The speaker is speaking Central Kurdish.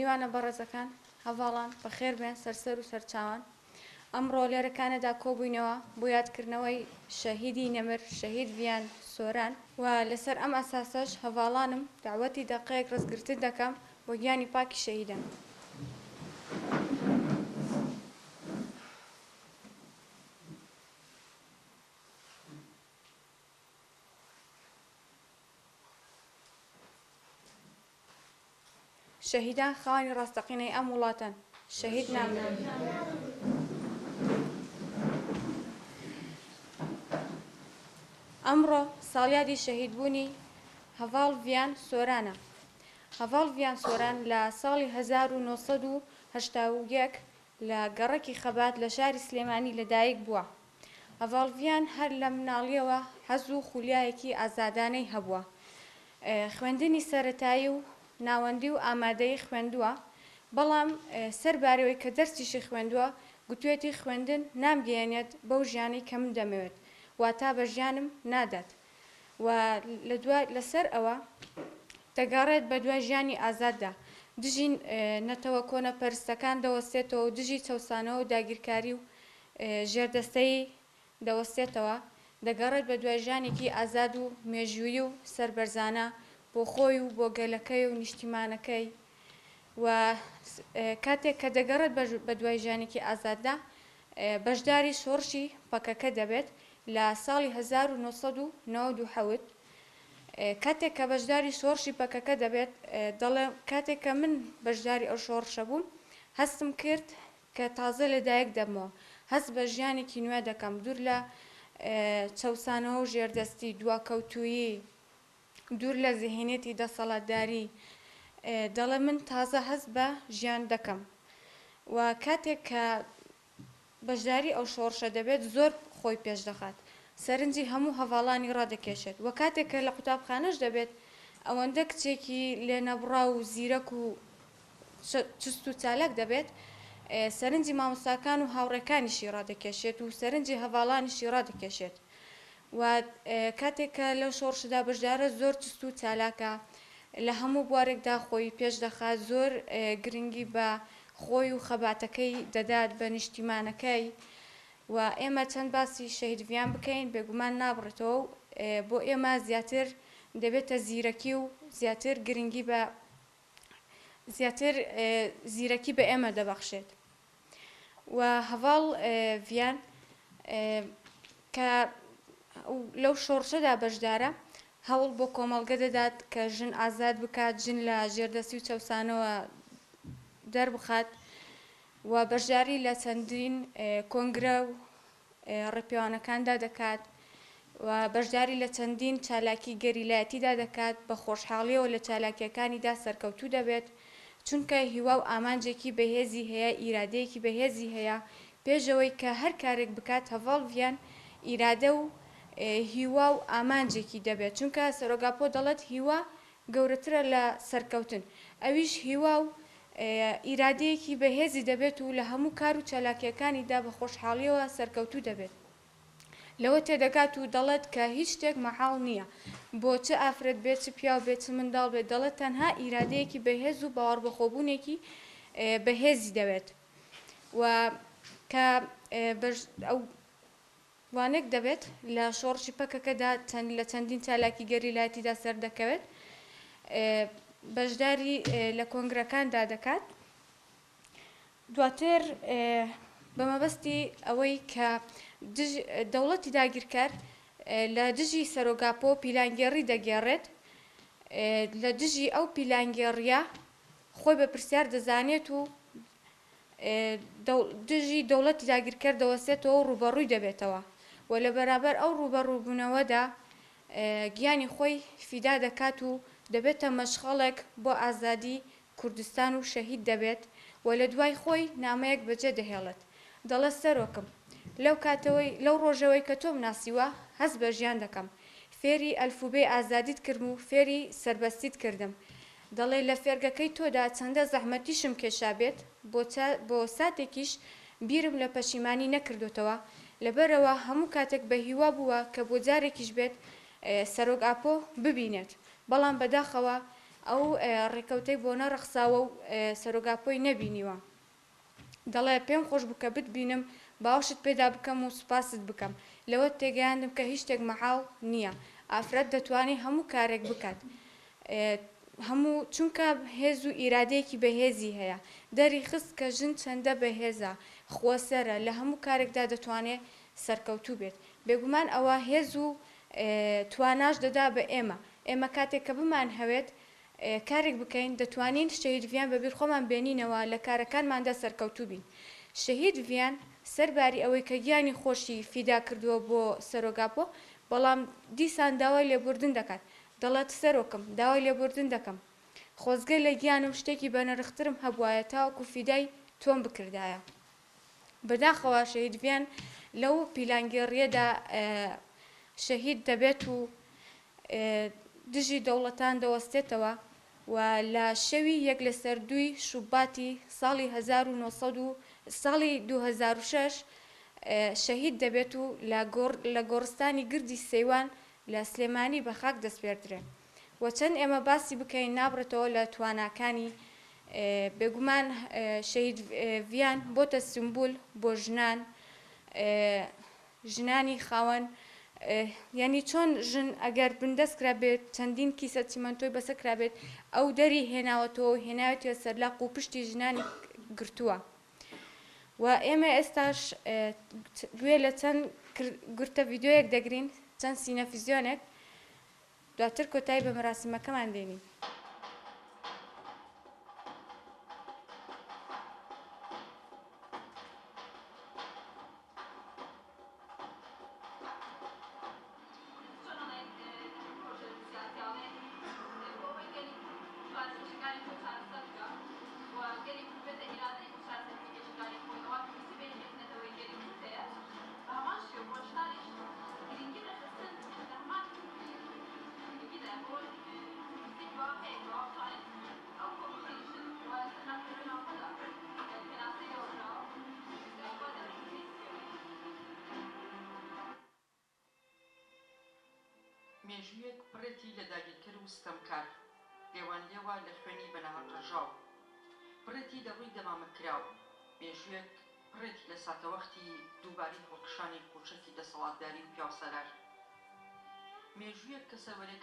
میوانە بەڕێزەکان، هەڤاڵان بەخێر بێن سەر سەر و سەرچاوان. ئەمڕۆ لێرە کانەدا کۆبووینەوە بۆ یادکردنەوەی شەهیدی نەمر شەهید ڤیان سۆران و لەسەر ئەم ئەساسەش هەڤاڵانم دەعوەتی دەقەیەک ڕێزگرتن دەکەم بۆ گیانی پاکی شەهیدان. شەهیدان خاوەنی ڕاستەقینەی ئەم وڵاتەن، شەهید نامرن. ئەمڕۆ ساڵیادی شەهیدبوونی هەڤاڵ ڤیان سۆرانە. هەڤاڵ ڤیان سۆران لە ساڵی 1981 لە گەڕەکی خەبات لە شاری سلێمانی لەدایک بووە. هەڤاڵ ڤیان هەر لە مناڵییەوە حەز و خولیایەکی ئازادانەی هەبووە. خوێندنی سەرەتایی و ناوەندی و ئامادەیی خوێندووە، بەڵام سەربارەوەی کە دەرسیشی خوێندووە، گوتویەتی خوێندن نامگەیەنێت بەو ژیانەی کە من دەمەوێت، واتا بە ژیانم نادات و لە دوای لەسەر ئەوە دەگەڕێت بە دوای ژیانی ئازاددا، دژی نەتەوە کۆنەپەرستەکان دەوەستێتەوە و دژی چەوسانەوە و داگیرکاری و ژێردەستەیی دەوەستێتەوە، دەگەڕێت بە دوای ژیانێکی ئازاد و مێژوویی و سەربەرزانە بۆ خۆی و بۆ گەلەکەی و نیشتیمانەکەی و کاتێک کە دەگەڕێت بە دوای ژیانێکی ئازاددا بەشداری شۆڕشی پەکەکە دەبێت لە ساڵی 1997. کاتێک کە بەشداری شۆڕشی پەکەکە دەبێت دەڵێ کاتێک کە من بەشداری ئەو شۆڕشە بووم هەستم کرد کە تازە لەدایک دەبمەوە، هەست بە ژیانێکی نوێ دەکەم، دوور لە چەوسانەوە و ژێردەستی، دواکەوتوویی، دوور لە زیهنیەتی دەسەڵاتداری، دەڵێ من تازە هەست بە ژیان دەکەم و کاتێک کە بەشداری ئەو شۆڕشە دەبێت زۆر خۆی پێش دەخات، سەرنجی هەموو هەڤاڵانی ڕادەکێشێت و کاتێک کە لە قوتابخانەش دەبێت ئەوەندە کچێکی لێنەبڕاو و زیرەک و چوست و چالاک دەبێت، سەرنجی مامۆستاکان و هاوڕێکانیشی ڕادەکێشێت و سەرنجی هەڤاڵانیشی ڕادەکێشێت و کاتێک کە لەو شۆڕشەدا بەشدارە زۆر چوست و چالاکە، لە هەموو بوارێکدا خۆی پێش دەخات، زۆر گرنگی بە خۆی و خەباتەکەی دەدات، بە نیشتیمانەکەی و ئێمە چەند باسی شەهید ڤیان بکەین بێگومان نابڕێتەوە و بۆ ئێمە زیاتر دەبێتە زیرەکی و زیاتر گرنگی بە زیاتر زیرەکی بە ئێمە دەبەخشێت و هەڤاڵ ڤیان کە لەو شۆڕشەدا بەشدارە هەوڵ بۆ کۆمەڵگە دەدات کە ژن ئازاد بکات، ژن لە ژێردەستی و چەوسانەوە دەربخات و بەشداری لە چەندین کۆنگرە و ڕێپێوانەکاندا دەکات و بەشداری لە چەندین چالاکی گەریلایەتیدا دەکات، بە خۆشحاڵییەوە لە چالاکییەکانیدا سەرکەوتوو دەبێت، چونکە هیوا و ئامانجێکی بەهێزی هەیە، ئیرادەیەکی بەهێزی هەیە، پێش ئەوەی کە هەر کارێک بکات هەڤاڵ ڤیان ئیرادە و هیوا و ئامانجێکی دەبێت، چونکە سەرۆک ئاپۆ دەڵێت هیوا گەورەترە لە سەرکەوتن، ئەویش هیوا و ئیرادەیەکی بەهێزی دەبێت و لە هەموو کار و چالاکییەکانیدا بە خۆشحاڵییەوە سەرکەوتوو دەبێت. لەوە تێدەگات و دەڵێت کە هیچ شتێک مەحاڵ نییە بۆ چ ئافرەت بێت چ پیاو بێت چ منداڵ بێت، دەڵێت تەنها ئیرادەیەکی بەهێز و باوەڕبەخۆبوونێکی بەهێزی دەوێت و کە ئەو وانێک دەبێت لە شۆڕشی پەکەکەدا چەند لە چەندین چالاکی گەریلایەتیدا سەردەکەوێت، بەشداری لە کۆنگرەکاندا دەکات. دواتر بە مەبەستی ئەوەی کە دەوڵەتی داگیرکەر لە دژی سەرۆک ئاپۆ پیلانگێڕی دەگێڕێت، لە دژی ئەو پیلانگێڕییە خۆی بە پرسیار دەزانێت و دژی دەوڵەتی داگیرکەر دەوەستێتەوە و ڕووبەڕووی دەبێتەوە و لە بەرابەر ئەو ڕووبەڕووبوونەوەدا گیانی خۆی فیدا دەکات و دەبێتە مەشخەڵێک بۆ ئازادی کوردستان و شەهید دەبێت و لە دوای خۆی نامەیەک بەجێ دەهێڵێت دەڵێت سەرۆکم لەو کاتەوەی لەو ڕۆژەوەی کە تۆم ناسیوە هەست بە ژیان دەکەم فێری ئەلفوبێی ئازادیت کردم و فێری سەربەستیت کردم دەڵێ لە فێرگەکەی تۆدا چەندە زەحمەتیشم کێشابێت بۆ ساتێکیش بیرم لە پەشیمانی نەکردۆتەوە، لەبەرئەوە هەموو کاتێک بە هیوا بووە کە بۆ جارێکیش بێت سەرۆک ئاپۆ ببینێت، بەڵام بەداخەوە ئەو ڕێکەوتەی بۆ نەڕەخساوە و سەرۆک ئاپۆی نەبینیوە. دەڵێ، پێم خۆش بوو کە بتبینم، باوەشت پێدا بکەم و سوپاست بکەم. لەوەت تێگەیاندم کە هیچ شتێک مەحاڵ نییە. ئافرەت دەتوانێ هەموو کارێک بکات. هەموو، چونکە هێز و ئیرادەیەکی بەهێزی هەیە. دەریخست کە ژن چەندە بەهێزە، خۆسەرە، لە هەموو کارێکدا دەتوانێ سەرکەوتوو بێت. بێگومان ئەوە هێز و تواناش دەدا بە ئێمە. ئێمە کاتێک کە بمانهەوێت کارێک بکەین، دەتوانین شەهید ڤیان بە بیر خۆمان بێنینەوە، لە کارەکانماندا سەرکەوتوو بین. شەهید ڤیان سەرباری ئەوەی کە گیانی خۆشی فیدا کردووە بۆ سەرۆک ئاپۆ، بەڵام دیسان داوای لێبوردن دەکات. دەڵێت سەرۆکم، داوای لێبوردن دەکەم. خۆزگە لە گیانم شتێکی بەنرخترم هەبوایە تاوەکو فیدای تۆم بکردایە. بەداخەوە شەهید ڤیان لەو پیلانگێڕییەدا شەهید دەبێت و دژی دەوڵەتان دەوەستێتەوە و لە شەوی یەک لەسەر دووی شوباتی ساڵی 1900 و ساڵی 2006 شەهید دەبێت و لە گۆڕستانی گردی سەیوان لە سلێمانی بە خاک دەسپێردرێ و چەند ئێمە باسی بکەین نابڕێتەوە لە تواناکانی بێگومان شەهید ڤیان بۆتە سمبول بۆ ژنان ژنانی خاوەن یانی چۆن ژن ئەگەر بندەست کرابێت چەندین کیسە چیمەنتۆی بەسەر کرابێت ئەو دەری هێناوەتەوە و هێناوێتیە سەرلاق و پشتی ژنانی گرتووە و ئێمە ئێستاش گوێ لە چەند گرتە ڤیدیۆیەک دەگرین چەند سینەفیزیۆنێک دواتر کۆتایی بە مەراسیمەکەمان دێنین. مێژوویەک پڕێتی لە داگیرکەر و ستەمکار، لێوانلێوە لە خوێنی بە ناهەق ڕژاو، پڕێتی لە ڕووی دەمامک کراو، مێژوویەک پڕێتی لە ساتەوەختی دووبارەی هەڵکشانی قوچەکی دەسەڵاتداری و پیاوسالاری. مێژوویەک کە سەروەرێکان.